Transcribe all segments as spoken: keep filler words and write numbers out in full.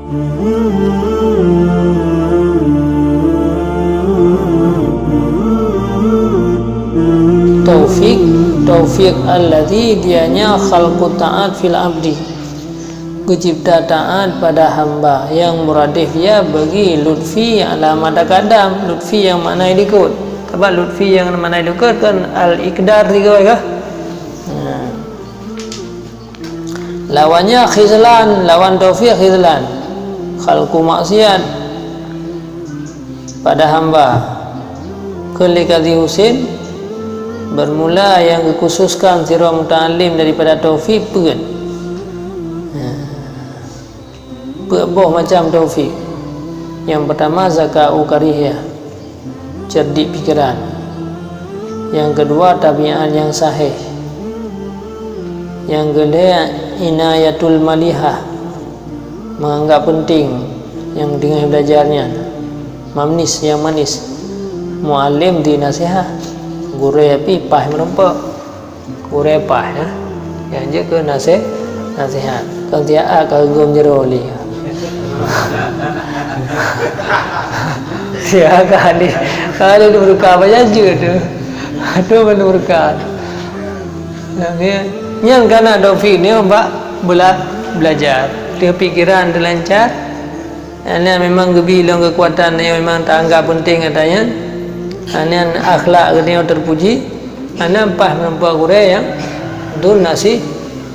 Taufik, taufik alladzi dianya khalqu ta'at fil abdi. Geucipta taat pada hamba nyang muradif ya bagi lutfi ala ma taqaddam, lutfi nyang makna likot. Sabab lutfi nyang makna likot kan al-iqdar tiga kah? Nah. Lawannya khizlan, lawan taufik khizlan. Khalqu maksiat pada hamba. Kheun lé Qadhi Husin, bermula nyang geukhususkan sidroe muta'allim daripada taufik peuet. Peuet boh macam taufik. Nyang peutama zaka'u karihiyah, cerdik pikiran. Nyang keudua tabiat nyang sahih. Nyang keulhèe inayatul malihah, menganggap penting nyang teungoh belajar nyan. Mamnis nyang manis. Mualem di nasihat, gurèe pih paih meurumpok. Gurèe paih, ya. Nyang jeuet keu nase-, nasihat. Kon tiak a ka geugom jaroe lé. Tiak a ka lé, ka lé meureuka bak jajeuet tu. Tu meureuka. Nyan, nyan ka na taufik nyoe bak bela-, belajar. Teupikiran teulancar. Nyan memang geubi lom keukuatan nyang memang taanggap penting ata nyan. Nyan akhlak geutanyoe teupuji. Nyan paih meurumpok gurèe nyang dun nasi-,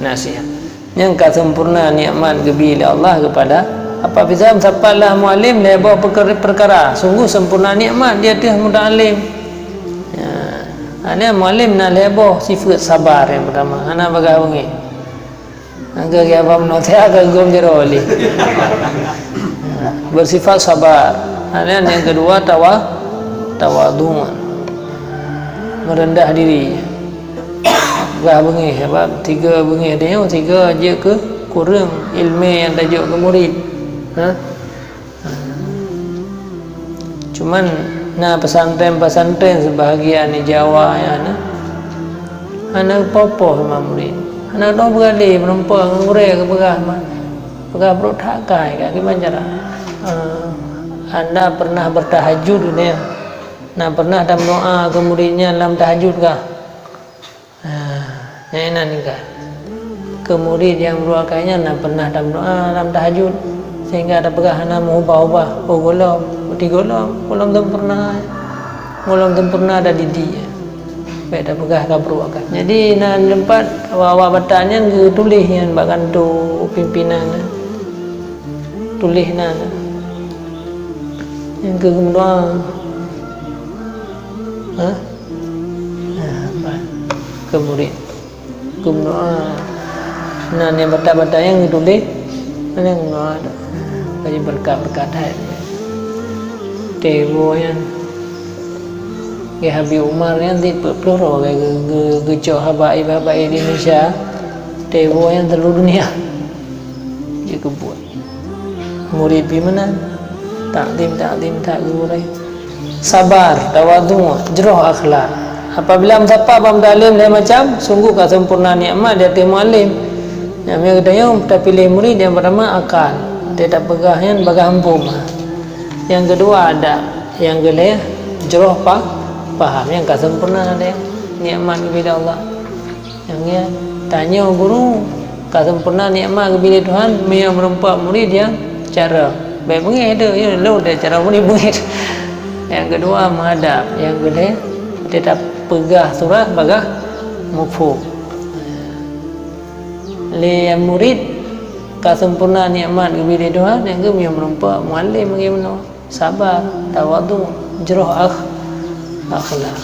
nasihat. Nyang ka sempurna nikmat geubi lé Allah keupada apa bisa meusapat lah mualem lhèe boh peuker-, peukara. Sungguh sempurna nikmat di ateueh muta'alem. Ya. Nyan mualem na lhèe boh sifeuet sabar nyang peutama, hana bagah beungéh. Nyang keu geuh abang meunoe ka geugom jaroe lé. Bersifat sabar. Nyan nyang keudua tawa-, tawadhu. Meureundah diri. Gah beungéh, sabab tiga beungéh tanyoe, tiga jeuet keu kureueng ileumèe nyang tajok keu murit. Ha? Cuman na pesantren-pesantren sibahagian di Jawa nyan na, hana poh-poh ma murit. Hana dong beurani meurumpok ngon gurèe geupeugah ma. Peugah brôk that kai ka kiban cara. Ah, anda pernah bertahajud gitu ya? Na pernah tameudoa keu murit nyan lam tahajud kah? Ah, nyan inan ka. Keu murit nyang meudua kai nyan na pernah tameudoa lam tahajud, sehingga tapeugah hana meuubah-ubah, oh gohlom, beuti gohlom, gohlom sempurna. Gohlom sempurna tadidik. Bèk tapeugah ka brôk ka. Jadi na teumpat awak-awak batat nyan geutuléh nyan bak kantô pimpinan. Tuléh na. Nyang keu geumeudoa. Ha? Nah, bah. Keu murit. Geumeudoa. Nah, nyang batat-batat nyang geutuléh, nyang geudoa tu. Bagi beureukat-beureukat hai. Tewo nyan. Geuh Habib Umar nyan di peuet ploh droe geu-, geu-, geucok haba ié-haba ié di Indonesia. Tewo nyan seuluruh dunia. Jeuet keu buet. Murit pih meunan, takzim-takzim that gurèe. Sabar, tawadhu, jroh akhlak. Apabila meusapat bak muta'alem lhèe macam, sungguh ka sempurna nikmat di ateueh mualem. Nyang geutanyoe tapiléh murit nyang peutama akal, watèe tapeugah nyan bagaih muphom. Nyang keudua adab, nyang keulhèe jroh pa-, paham, nyang ka sempurna deh nikmat geubi lé Allah. Nyang nyan, tanyoe guru ka sempurna nikmat geubi lé Tuhan meunyoe meurumpok murit nyang cara. Bèk beungéh teuh, nyoe lôn teuh cara murit beungéh. Nyang keudua meuadab, nyang keulhèe teutab peugah surat bagaih muphom. Lé murit ka sempurna nikmat geubi lé Tuhan nyang geuh meunyoe meurumpok mualem lagèe meunoe. Sabar, tawadhu, jroh akh-, akhlak.